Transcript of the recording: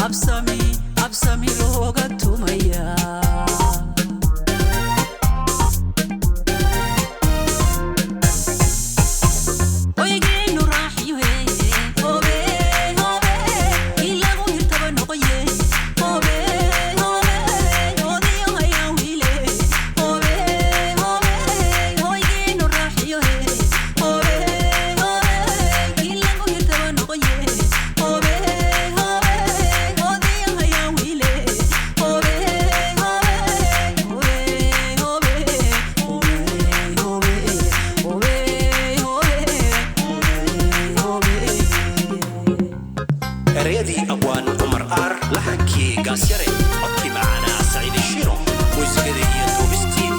Absami absami looga tumayaa. Hoygeenu raaxiyo hee, hobe hobe, ilagu hirtaba noqoye, hobe hobe, odayo hayaan wiile, hobe hobe. Hoygeenu raaxiyo hee, hobe hobe, ilagu hirtaba noqoye, hobe hobe, odayo hayaan wiile, hobe hobe, hobe hobe, hobe hobe, hobe hobe. Ereyadii Abwaan Cumar Aar, laxankii Gaasyare, codkii macaanaa Saciidi Shiro, muusikada iyo duubistii